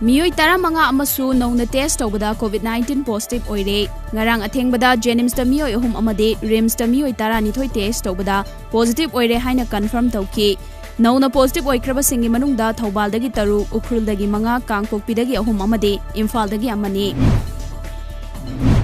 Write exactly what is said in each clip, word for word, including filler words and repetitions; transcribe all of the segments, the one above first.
ꯃꯤꯑꯣꯏ ꯇꯔꯥꯃꯉꯥ ꯑꯃꯁꯨ ꯅꯧꯅ ꯇꯦꯁ ꯇꯧꯕꯗ ꯀꯣꯚꯤꯗ ꯅꯥꯏꯟꯇꯤꯟ ꯄꯣꯖꯤꯇꯤꯚ ꯑꯣꯏꯔꯦ꯫ ꯉꯔꯥꯡ ꯑꯊꯦꯡꯕꯗ ꯖꯦꯅꯤꯝꯁꯇ ꯃꯤꯑꯣꯏ ꯑꯍꯨꯝ ꯑꯃꯗꯤ ꯔꯤꯝꯁꯇ ꯃꯤꯑꯣꯏ ꯇꯔꯥꯅꯤꯊꯣꯏ ꯇꯦꯁ ꯇꯧꯕꯗ ꯄꯣꯖꯤꯇꯤꯚ ꯑꯣꯏꯔꯦ ꯍꯥꯏꯅ ꯀꯟꯐꯥꯔꯝ ꯇꯧꯈꯤ꯫ ꯅꯧꯅ ꯄꯣꯖꯤꯇꯤꯚ ꯑꯣꯏꯈ꯭ꯔꯕꯁꯤꯡꯒꯤ ꯃꯅꯨꯡꯗ ꯊꯧꯕꯥꯜꯗꯒꯤ ꯇꯔꯨꯛ, ꯎꯈ꯭ꯔꯨꯜꯗꯒꯤ ꯃꯉꯥ, ꯀꯥꯡꯄꯣꯛꯄꯤꯗꯒꯤ ꯑꯍꯨꯝ ꯑꯃꯗꯤ ꯏꯝꯐꯥꯜꯗꯒꯤ ꯑꯃꯅꯤ꯫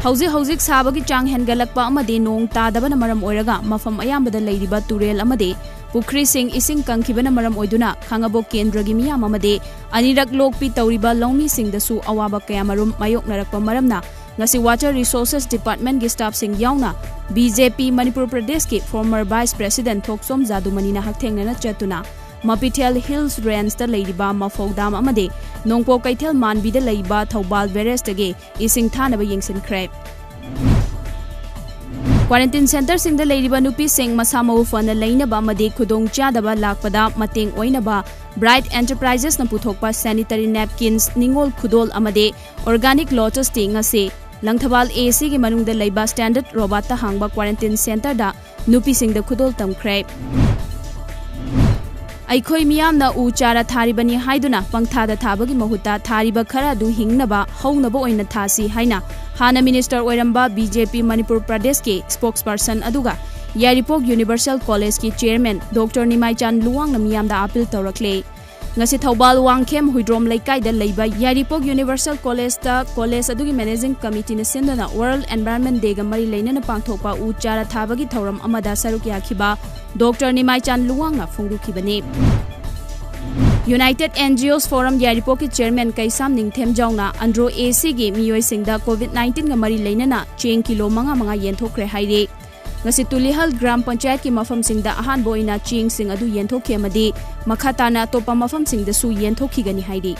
ꯍꯧꯖꯤꯛ ꯍꯧꯖꯤꯛ ꯁꯥꯕꯒꯤ ꯆꯥꯡ ꯍꯦꯟꯒꯠꯂꯛꯄ ꯑꯃꯗꯤ ꯅꯣꯡ ꯇꯥꯗꯕꯅ ꯃꯔꯝ ꯑꯣꯏꯔꯒ ꯃꯐꯝ ꯑꯌꯥꯝꯕꯗ ꯂꯩꯔꯤꯕ ꯇꯨꯔꯦꯜ ꯑꯃꯗꯤ ꯄꯨꯈ꯭ꯔꯤꯁꯤꯡ ꯏꯁꯤꯡ ꯀꯪꯈꯤꯕꯅ ꯃꯔꯝ ꯑꯣꯏꯗꯨꯅ ꯈꯥꯉꯕꯣꯛ ꯀꯦꯟꯗ꯭ꯔꯒꯤ ꯃꯤꯌꯥꯝ ꯑꯃꯗꯤ ꯑꯅꯤꯔꯛ ꯂꯣꯛꯄꯤ ꯇꯧꯔꯤꯕ ꯂꯧꯃꯤꯁꯤꯡꯗꯁꯨ ꯑꯋꯥꯕ ꯀꯌꯥꯃꯔꯨꯝ ꯃꯥꯌꯣꯛꯅꯔꯛꯄ ꯃꯔꯝꯅ ꯉꯁꯤ Water Resources Departmentꯀꯤ staffꯁꯤꯡ ꯌꯥꯎꯅ BJP ꯃꯅꯤꯄꯨꯔ ꯄ꯭ꯔꯗꯦꯁꯀꯤ former vice president ꯊꯣꯛꯆꯣꯝ ꯖꯥꯗꯨꯃꯅꯤꯅ ꯍꯛꯊꯦꯡꯅꯅ ꯆꯠꯇꯨꯅ ꯃꯄꯤꯊꯦꯜ Hills Rangeꯇ ꯂꯩꯔꯤꯕ ꯃꯐꯧ dam ꯑꯃꯗꯤ ꯅꯣꯡꯄꯣꯛ ꯀꯩꯊꯦꯜ ꯃꯥꯟꯕꯤꯗ ꯂꯩꯕ ꯊꯧꯕꯥꯜ barrageꯇꯒꯤ ꯏꯁꯤꯡ ꯊꯥꯅꯕ ꯌꯦꯡꯁꯤꯟꯈ꯭ꯔꯦ꯫ Quarantine centreꯁꯤꯡꯗ ꯂꯩꯔꯤꯕ ꯅꯨꯄꯤꯁꯤꯡ ꯃꯁꯥ ꯃꯎ ꯐꯅ ꯂꯩꯅꯕ ꯑꯃꯗꯤ ꯈꯨꯗꯣꯡꯆꯥꯗꯕ ꯂꯥꯛꯄꯗ ꯃꯇꯦꯡ ꯑꯣꯏꯅꯕ Bright Enterprisesꯅ ꯄꯨꯊꯣꯛꯄ sanitary napkins, ꯅꯤꯡꯉꯣꯜ ꯈꯨꯗꯣꯜ ꯑꯃꯗꯤ organic lotus tea ꯉꯁꯤ ꯂꯪꯊꯕꯥꯜ ACꯒꯤ ꯃꯅꯨꯡꯗ ꯂꯩꯕ Standard Robertꯇ ꯍꯥꯡꯕ quarantine centreꯗ ꯅꯨꯄꯤꯁꯤꯡꯗ ꯈꯨꯗꯣꯜ ꯇꯝꯈ꯭ꯔꯦ꯫ ꯑꯩꯈꯣꯏ ꯃꯤꯌꯥꯝꯅ ꯎ ꯆꯥꯔꯥ ꯊꯥꯔꯤꯕꯅꯤ ꯍꯥꯏꯗꯨꯅ ꯄꯪꯊꯥꯗ ꯊꯥꯕꯒꯤ ꯃꯍꯨꯠꯇ ꯊꯥꯔꯤꯕ ꯈꯔ ꯑꯗꯨ ꯍꯤꯡꯅꯕ, ꯍꯧꯅꯕ ꯑꯣꯏꯅ ꯊꯥꯁꯤ ꯍꯥꯏꯅ ꯍꯥꯟꯅ minister ꯑꯣꯏꯔꯝꯕ BJP ꯃꯅꯤꯄꯨꯔ ꯄ꯭ꯔꯗꯦꯁꯀꯤ spokesperson ꯑꯗꯨꯒ ꯌꯥꯏꯔꯤꯄꯣꯛ Universal Collegeꯀꯤ chairman Doctor ꯅꯤꯃꯥꯏꯆꯥꯟ ꯂꯨꯋꯥꯡꯅ ꯃꯤꯌꯥꯝꯗ appeal ꯇꯧꯔꯛꯂꯦ꯫ ꯉꯁꯤ ꯊꯧꯕꯥꯜ ꯋꯥꯡꯈꯦꯝ ꯍꯨꯏꯗ꯭ꯔꯣꯝ ꯂꯩꯀꯥꯏꯗ ꯂꯩꯕ ꯌꯥꯏꯔꯤꯄꯣꯛ Universal Collegeꯇ college ꯑꯗꯨꯒꯤ managing committeeꯅ ꯁꯤꯟꯗꯨꯅ World Environment Dayꯒ ꯃꯔꯤ ꯂꯩꯅꯅ ꯄꯥꯡꯊꯣꯛꯄ ꯎ ꯆꯥꯔꯥ ꯊꯥꯕꯒꯤ ꯊꯧꯔꯝ ꯑꯃꯗ ꯁꯔꯨꯛ ꯌꯥꯈꯤꯕ Doctor ꯅꯤꯃꯥꯏꯆꯥꯟ ꯂꯨꯋꯥꯡꯅ ꯐꯣꯡꯗꯣꯛꯈꯤꯕꯅꯤ꯫ United NGOs Forum ꯌꯥꯏꯔꯤꯄꯣꯛꯀꯤ chairman ꯀꯩꯁꯥꯝ ꯅꯤꯡꯊꯦꯝꯖꯥꯎꯅ ꯑꯟꯗ꯭ꯔꯣ ACꯒꯤ ꯃꯤꯑꯣꯏꯁꯤꯡꯗ COVID nineteenꯒ ꯃꯔꯤ ꯂꯩꯅꯅ ꯆꯦꯡ ꯀꯤꯂꯣ ꯃꯉꯥ ꯃꯉꯥ ꯌꯦꯟꯊꯣꯛꯈ꯭ꯔꯦ ꯍꯥꯏꯔꯤ꯫ ꯉꯁꯤ ꯇꯨꯂꯤꯍꯜ ꯒ꯭ꯔꯥꯝ ꯄꯟꯆꯥꯌꯠꯀꯤ ꯃꯐꯝꯁꯤꯡꯗ ꯑꯍꯥꯟꯕ ꯑꯣꯏꯅ ꯆꯦꯡꯁꯤꯡ ꯑꯗꯨ ꯌꯦꯟꯊꯣꯛꯈꯤ ꯑꯃꯗꯤ ꯃꯈꯥ ꯇꯥꯅ ꯑꯇꯣꯞꯄ ꯃꯐꯝꯁꯤꯡꯗꯁꯨ ꯌꯦꯟꯊꯣꯛꯈꯤꯒꯅꯤ ꯍꯥꯏꯔꯤ꯫